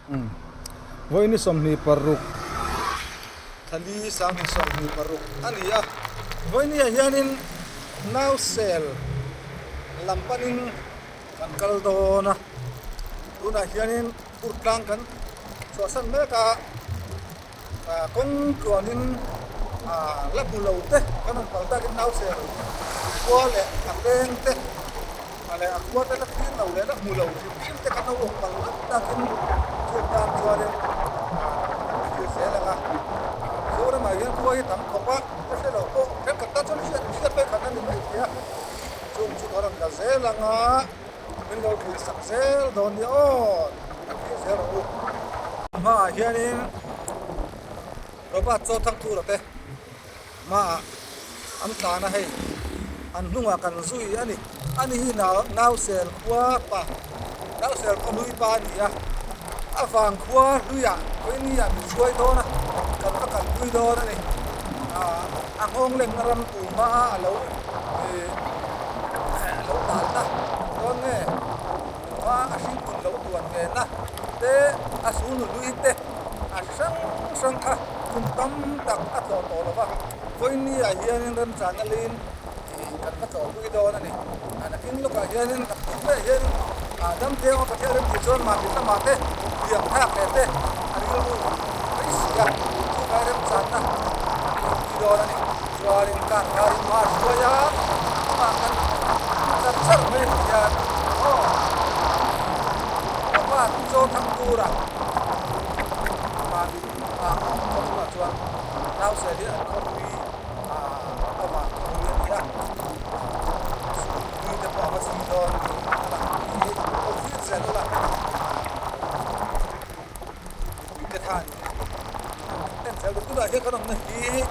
Vawiin 26 thali 2026 a ni a, vawiiniah hianin nausel lam panin kan kal dawn a, tunah hianin Kurtlang kan chhuahsan mek a, kawng tluanin la hmu lo te kan rawn kal takin nausel khua leh a peng te leh a khua te la thlir lo leh la hmu lo hrim hrim te khan lo awm kal vat takin chu tan chuanin kan thlir zel ang a. Mizoramah hian khua hi tam khawp a, ka hre lo pawh thenkhat tan chuan hriat hriat mai khat a ni mai thei a, chung chu ka rawn la zel ang a, min lo thlir sak zel dawn nia aw, kan thlir zel ang u. Hmaah hianin Robert Chawthangthura te Hmaah an tlan a hei, an hnungah kan zui a ni. Ani hi Nausel khua pa, Nausel khaw hlui pa a ni a, a vang khua hluiah Koiniah min hruai dawn a, kan va kalpui dawn a ni. A nghawng lenna ram tur hmaa a lo a lo talna dawn nge, hma a hringhmun lo tuan ve na te, a sunu hlui te a hrang hrang kha kum tam tak a tlawh tawh lo va, Vawinia hianin remchana lin tih kan va tlawhpui dawn a ni. A nakin lawkah hianin a tuk leh hianin dam thiang a Pathian remtih chuan mahni lamah te hliam thlak leh te a rilru mai si a, chuvai remchanna kan tlawhpui dawn a ni. Chuanin kar kharin hma a hruai a, amah kan char char mai a ni hian aw Papa chaw thang tura mahni ah awm khaw chungah chuan nausel hi an khawpui ah a vang khawpui a ni a, hlui te pawh a va chhui dawn niin a lang hi aw thlir zel ula mipui te khan en zel rawh tunah hian kan awmna hi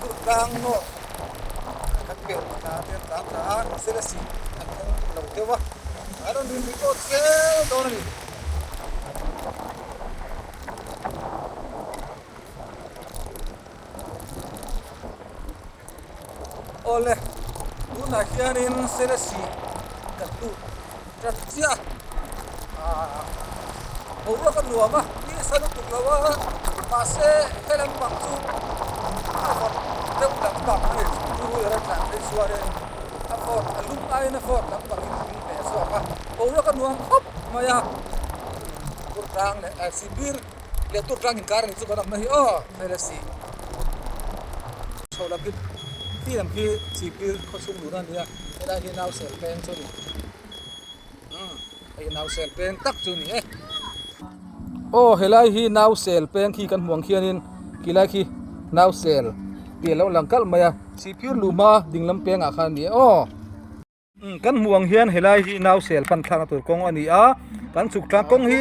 Durtlang North kan pel ta te an tlang ta a Selesih an thleng lo deuh a an rawn rin record zel dawn a ni. Awle tunah hianin Selesih kan lut tan chiah a ah boruak a nuam a nisa lutuk lo a mahse he lampang chu a vawt deuh lampang a ni two wheeler a tlan phei chuanin a vawt a lum aiin a vawt lampang in a hming hle zawk a boruak a nuam khawp mai a Durtlang leh Sihphir leh Durtlang inkar a ni chu kan awmna hi aw Selesih chho lam hi khi lam khi Sihphir khawchhung luhna a ni a helai hi Nausel peng chu a ni umm hei Nausel peng tak chu a ni e aw helai hi Nausel peng khi kan hmuh ang khianin khilai khi Nausel tih a lo lang kalh mai a Sihphir luh hma dinglam pengah khan a ni e aw. Kan hmuh ang hian helai hi nausel pan thlakna tur kawng a ni a kan chhuk tlang kawng hi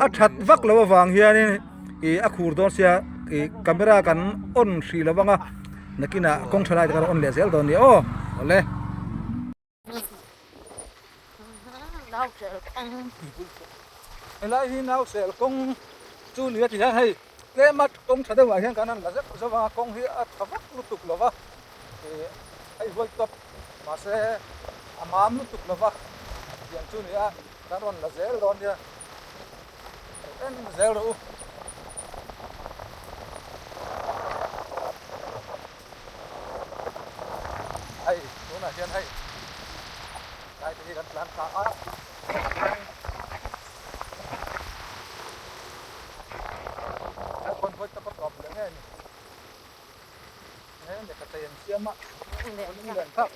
a that vak loh avang hianin ih a khur dawn sia ih camera kan on hrih lo vang a nakinah kawng tha lai te kan on leh zel dawn a ni aw awle. Helai hi nausel kawng chu ni a ti hian hei tlema kawng tha deuhah hian kan han la zeuh zeuh a kawng hi a tha vak lutuk lo va ih hei huai tawp. Mahse a mam lutuk lo va, tiang chu ni a, kan rawn la zel dawn nia, en zel rawh u. Hei tunah hian hei lai te hi kan tlan ta a. Hei khawn vawi tak a tawp leh nge ni. Lehkha chei an siam a lunglen tak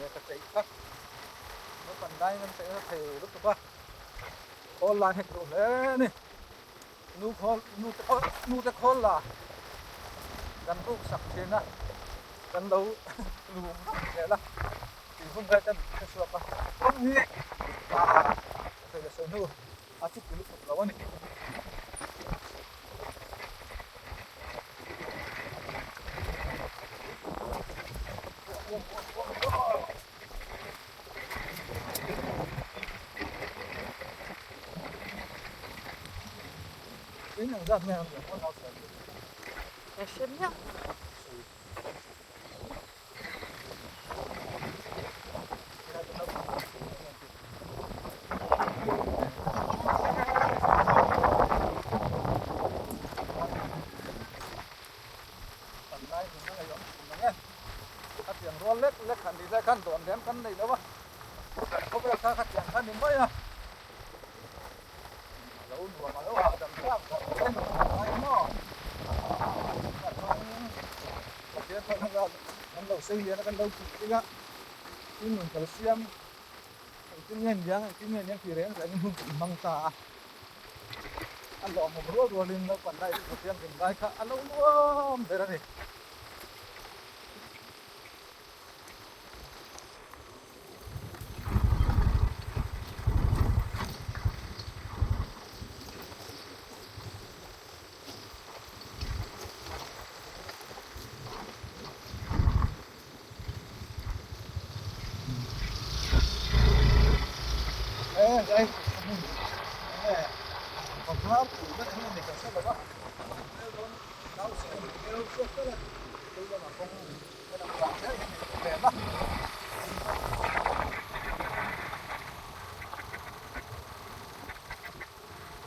lehkha chei kha naupang laiin an chei nasa thei lutuk a khawl lai hek duh hle a ni nu khawl nu te khawl nu te khawl la kan ruk sak thin a kan lo lum vak zel a tih hun vel kan hre chhuak a kawng hi ah sawi leh sawi hnu a chuti lutuk lo a ni. Ka hre miah. khan dawn lem kan nei lo a, kan khawvel kha khatiang kha ni mai a, a lo nuam a lo hahdam thlak zawk hle ni a ngai maw? Pathian chuan kan lo sei lian a kan lo tih tling a, tin nun kal siam engtin nge niang engtin nge niang tih reng rengin hun kan hmang ta a, a lawmawm rual rualin naupang lai chu Pathian rim lai kha a lo nuam ber a ni.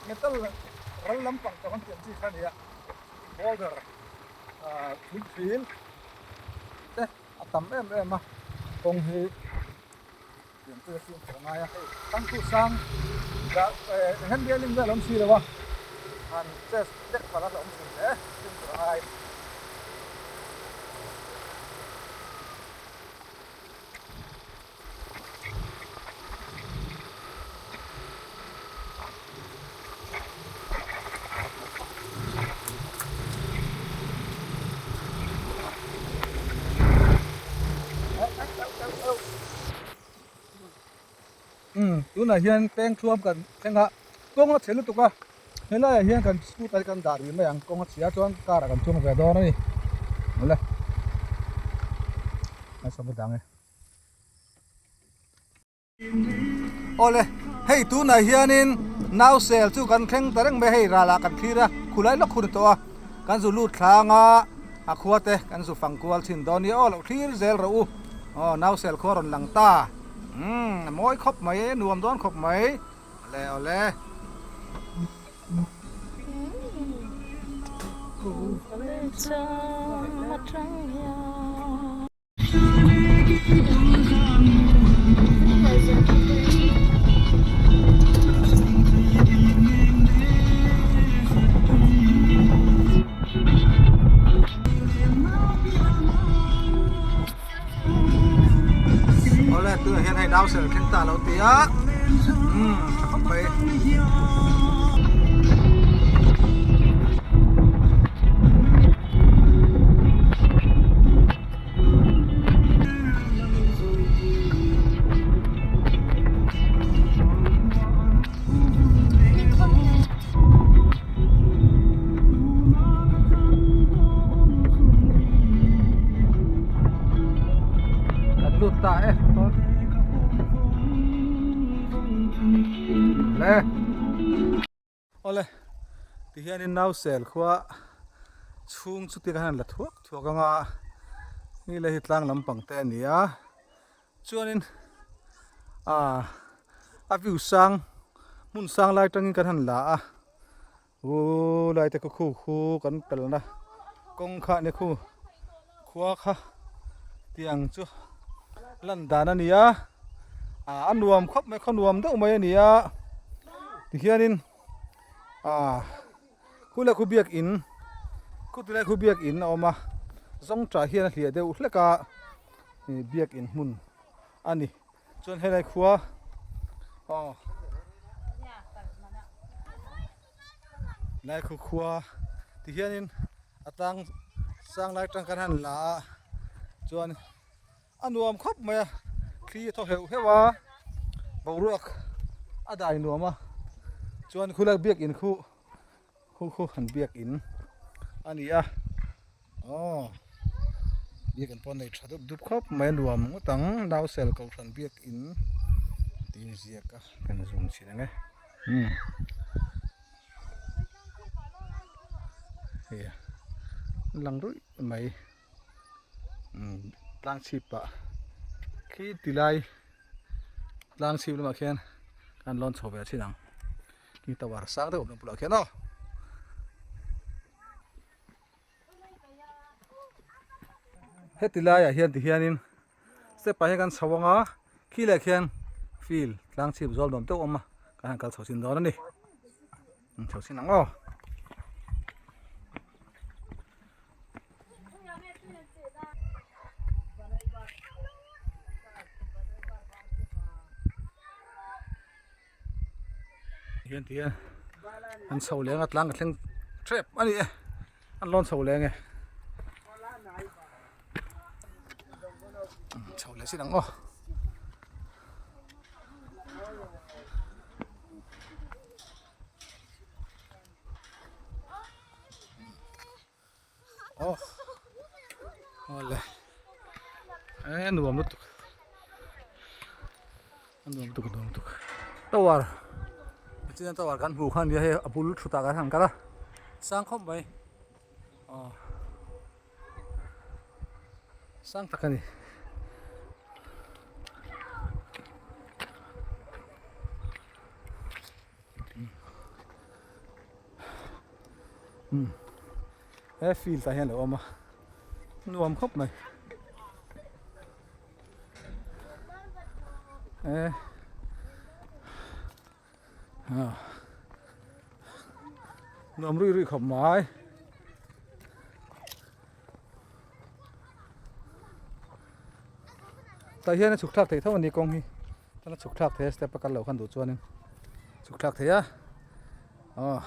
Metal ral lampang tawh an tih ang chi kha a ni a boulder ah thingthil te a tam em em a kawng hi pian pui a fimkhur a ngai a hei thangtu sang dah eh hen bialin vel a awm si lo a han chest hlek palh a hlauhawm thin hle fimkhur a ngai. Umm tunah hian peng thuam kan thleng a kawng a chhe lutuk a helaiah hian kan scooter hi kan dah rih mai ang kawng a chhia chuan car ah kan chuang ve dawn a ni awle a dang e. Awle, hei tunah hianin nausel chu kan thleng ta reng mai a, hei ralah kan thlir a, khulai lawk hun tawh a, kan zu lut thlang a, a khua te kan zu fang kual thin dawn nia aw lo thlir zel rawh u, aw nausel khua rawn lang ta, umm a mawi khawp mai, a nuam dawn khawp mai, awle awle. Awle tunah hian hei nausel thleng ta lo ti a umm tha khawp mai. Kan lut ta e le Awle, tihianin nausel khua chhung chu tikhan an la thuak thuak ang a, ni leh hi tlang lampang te a ni a, chuanin ah a view sang hmun sang lai tangin kan han la a, u lai te khu khu khu kan pelna kawng kha a ni khu khua kha tiang chu lan dan a ni a ah a nuam khawp mai khaw nuam deuh mai a ni a tihianin ah khu leh khu biak in khu tilai khu biak in a awm a zawngtah hian a hliah deuh hlek a ih biak in hmun a ni. Chuan helai khua aw lai khu khua ti hianin a tlang sang lai tang kan han la a chuan a nuam khawp mai a thli a thaw heuh heuh a boruak a dai nuam a chuan khulai biakin khu Khu khu han biak in a ni a aw biak in pawh a nei tha dup dup khawp mai a nuam ngawt ang nausel kohhran biak in tih a inziak a kan zoom chhin ang e umm hei a lang ruih mai umm tlang chhip ah khi ti lai tlang chhip lamah khian kan lawn chho ve thin ang. Khi tower sang deuh awm bulah khian aw. Heti laiah hian ti hianin Step ah hian kan chho ang a, khi leh khian field tlang chhip zawl nuam deuh a awm a, kan han kal chho chin dawn a ni. Chho chin ang aw. Hian ti hian an chho leng a tlang ka thleng tep a ni e an lawn chho leng e chho leh sin ang aw. Aw awle e nuam lutuk a nuam lutuk a nuam lutuk tower chian tower kan hmuh khan nia hei a bul thut ah kan han kal a sang khawp mai aw sang tak a ni. He field ah hian a awm a nuam khawp mai e ah nuam rui rui khawp mai. Tah hian a chhuk thlak theih tho a ni kawng hi chuan a chhuk thlak thei a step a kal loh khan duh chuanin chhuk thlak thei a aw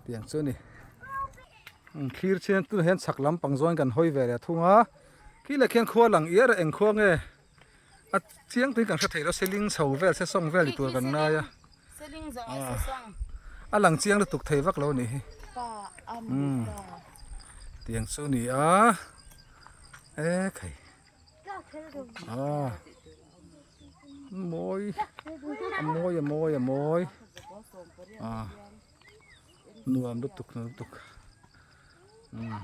tiang chu a ni thlir chhian tunah hian chhak lampang zawn kan hawi ve leh thung a khi leh khian khua lang iar a eng khua nge a chiang tuin kan hre thei lo seling chho vel sesawng vel ni tur kan ngai a a lang chiang lutuk thei vak lo a nih hi tiang chu a ni a e khai ah mawi a mawi a mawi a mawi ah nuam lutuk nuam lutuk umm.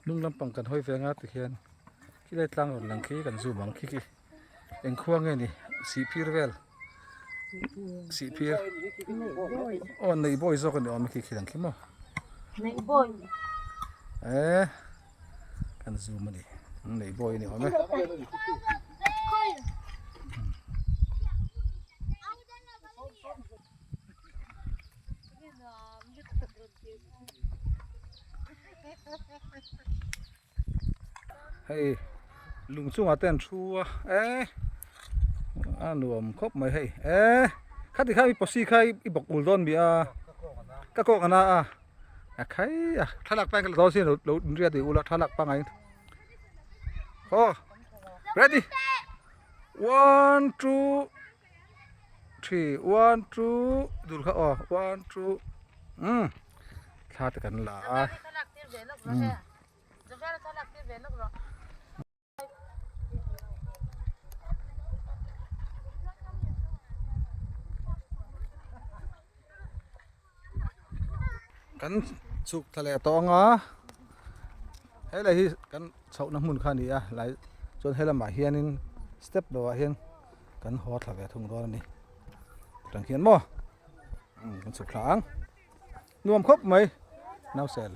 Hnung lampang kan hawi ve anga tikhian khilai tlang rawn lang khi kan zoom ang khi khi eng khua nge ni sihphir vel sihphir aw neihbawi zawk a ni awm e khi khi lang khi maw e kan zoom a ni neihbawi a ni awm e. Hei lung chungah te an thu a eh a nuam khawp mai hei eh khati kha i posi kha i bawk ul dawn mi a ka kawk ana a a khai a thlalak pang ka la dawn sin lo lo inriat ih ula thlalak pangai aw ready one two. Three one two dul kha aw one two umm thla te kan la a umm. Kan chhuk thla leh tawh ang a helai hi kan chhohna hmun kha a ni a lai chuan helamah hianin step lo ah hian kan haw thla ve thung dawn a ni tang hian maw umm kan chhuk thla ang nuam khawp mai nausel.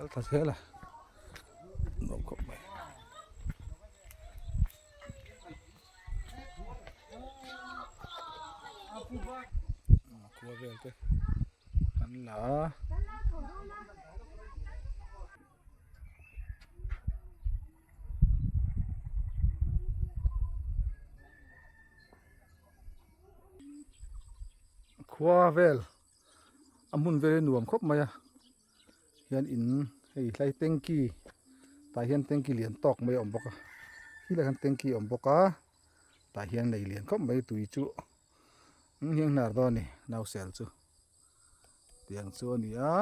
Kal thla zel a nuam khawp mai. Khua vel te an la a. Khua vel a hmun vel hi nuam khawp mai a hian in hei hlai tanky tah hian tanky lian tawk mai a awm bawk a helaiah hian tanky a awm bawk a tah hian lei lian khawp mai tui chu an hiang hnar dawn a ni nausel chu tiang chu a ni a.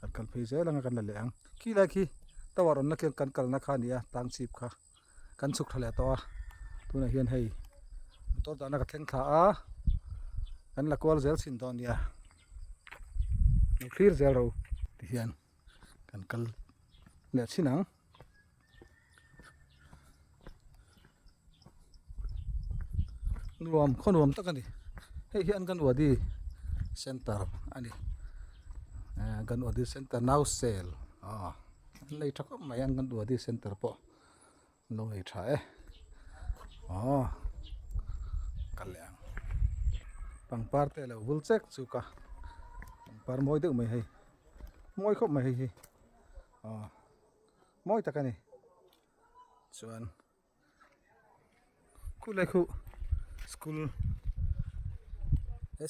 Kan kal phei zel anga kan la leh ang. Khi lai khi tower awmna khian kan kalna kha a ni a tlang chhip kha kan chhuk thla leh tawh a tunah hian hei motor dahna ka thleng thla a kan la kual zel chhin dawn nia lo thlir zel ro tihian kan kal leh chhin ang. Nuam khaw nuam tak a ni hei hi Anganwadi center a ni Anganwadi center Nausel aw an nei tha khawp mai Anganwadi center pawh an lo nei tha e aw kal leh ang pangpar te a lo vul chek chuk a pangpar mawi deuh mai hei mawi khawp mai hei hi aw. Mawi tak a ni. Chuan khulai khu school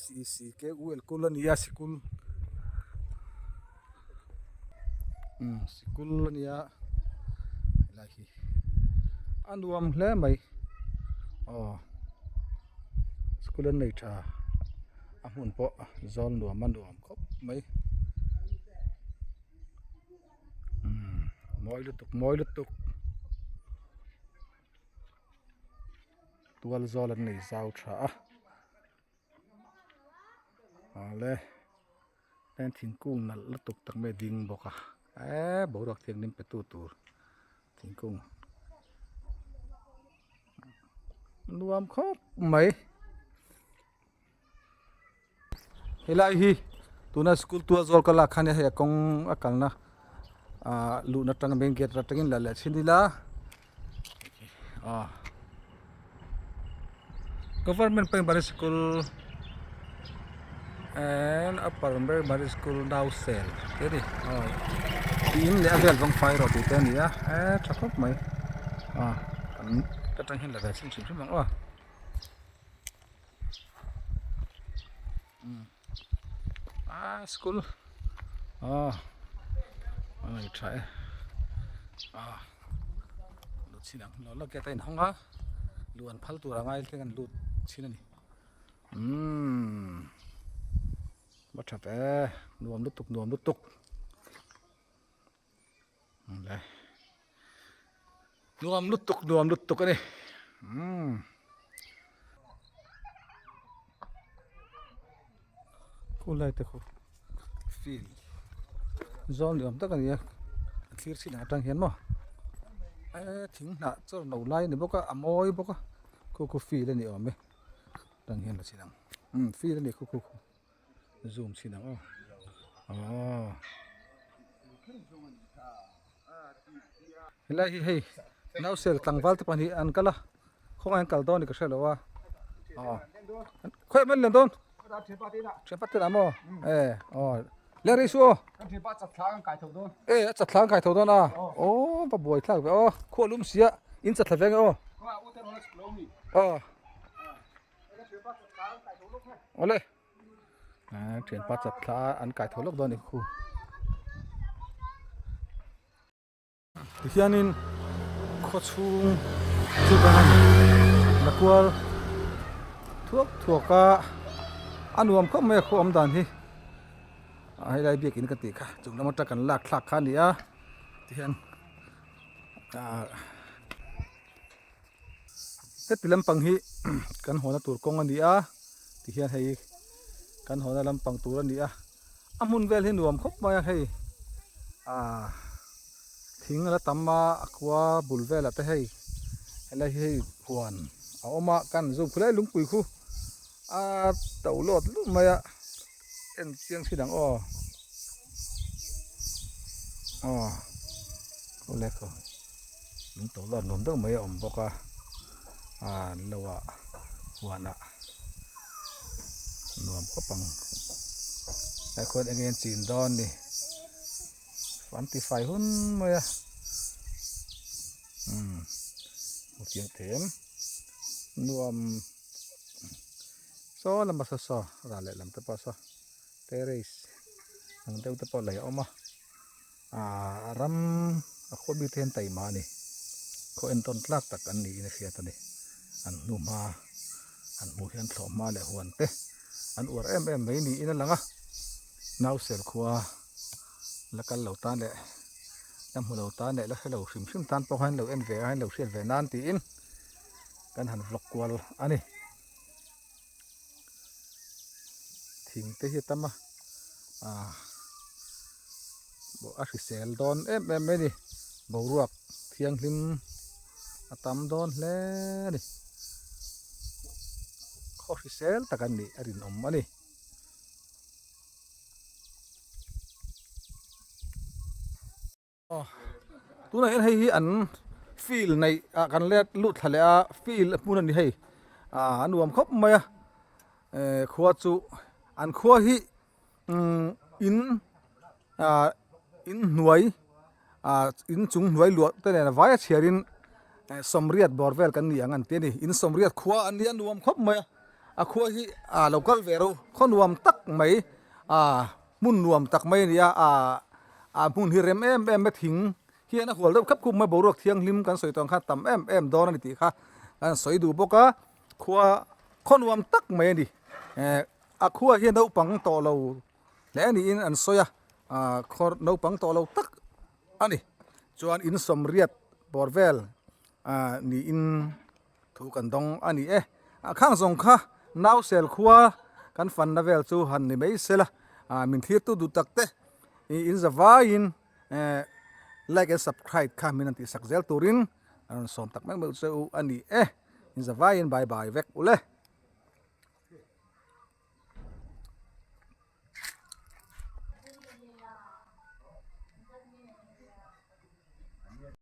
S E C K U L kul a ni a sikul umm sikul a nia helai hi a nuam hle mai aw school an nei tha a hmun pawh zawl nuam a nuam khawp mai. Umm mawi lutuk mawi lutuk tual zawl an nei zau tha a awle heng thingkung nalh lutuk tak mai a ding bawk a eee boruak thianghlim pe tu tur thingkung nuam khawp mai. Helai hi tuna school tual zawl ka lak khan hei a kawng a kalna ah luhna atanga main gate atangin la leh chhin ila ah government primary school and upper primary school Nausel tih a ni aw in leh a vel vang fai rawh tih te a ni a eh tha khawp mai ah kan atang hian la ve chhin hrim hrim ang aw. Ah school ah a nei tha e ah lut chin ang lo la gate a inhawng a luh an phal tur a ngai thleng an lut chin a ni umm va tha ve nuam lutuk nuam lutuk. Nuam lutuk nuam lutuk a ni umm khulai te khu field zawl ni awm tak a ni a a thlir chin ah atang hian maw eee thing hnah chawr no lai a ni bawk a a mawi bawk a khu khu field a ni awm e atang hian la chhin ang umm field a ni khu khu khu. Zoom chhin ang aw aw helai hi hei nausel tlangval te pahnih an kal a khawngaih an kal dawn ni ka hre lo a aw khawiah hmel lian dawn thianpa te lah maw e aw leh rei suh aw e a chatthla an kai tho dawn a aw va buai thlak ve aw khuah lum sia in chatthla ve nge aw aw. Awle thianpa chat thla an kai tho lawk dawn a ni khu tihianin khaw chhung chu kan han la kual thuak thuak a a nuam khawp mai a khaw awm dan hi a helai biakin ka tih kha chung lam atang kan lak thlak kha a ni a tihian ah. Heti lampang hi kan hawna tur kawng a ni a tihian hei kan hawna lampang tur a ni a a hmun vel hi nuam khawp mai a hei ah thing a la tam a a khua bul velah te hei helai hi hei huan a awm a kan zoom khulai lungpui khu a to lawt luh mai a en chiang si dang aw aw awle khaw lung to lawt nuam deuh mai a awm bawk a ah lo ah huan ah nuam khawp ang tlai khuan eng nge an chin dawn ni an ti fai hun mai a umm hmu chiang thei em nuam. Saw lama saw saw ral leh lam te pawh saw terrace ang deuh te pawh lei a awm a ahh ram a khua bik te hian taima a ni khaw entawn tlak tak an niin a hriat a ni an hnu hma an hmuh hian thlawh hma leh huan te an uar em em mai niin a lang a nausel khua. La kal lo tan leh la hmu lo tan leh la hre lo hrim hrim tan pawh khan lo en ve a lo hriat ve nan tiin kan han vlog kual a ni. Thing te hi a tam a ah a hrisel dawn em em mai a ni boruak thianghlim a tam dawn hle a ni khaw hrisel tak an nih a rinawm a ni. Tunah hian hei hi an field neih ah kan let lut thla leh a field hmun a ni hei ah a nuam khawp mai a eh khua chu an khua hi umm in ah in hnuai ah in chung hnuai luah te nen a vai a chhiar in eh sawmriat bawr vel kan ni ang an ti a ni in sawmriat khua an nia nuam khawp mai a a khua hi ah lo kal ve ro khaw nuam tak mai ah hmun nuam tak mai a ni a ah ah hmun hi rem em em a thing hian a hual deuh khep khup mai boruak thianghlim kan sawi tawh ang khan tam em em dawn a ni tih kha kan sawi duh bawk a khua khaw nuam tak mai a ni eh a khua hian naupang tawh lo hle niin an sawi a ah khaw naupang tawh lo tak a ni chuan in sawmriat bawr vel ah niin. Thu kan dawng a ni e. A khang zawng kha Nausel khua kan fanna vel chu han ni mai sela, min thlirtu duh tak te in zavaiin like and subscribe kha min han tihsak zel turin a rawn sawm tak meuh meuh che u a ni e. In zavaiin bye bye vek ule.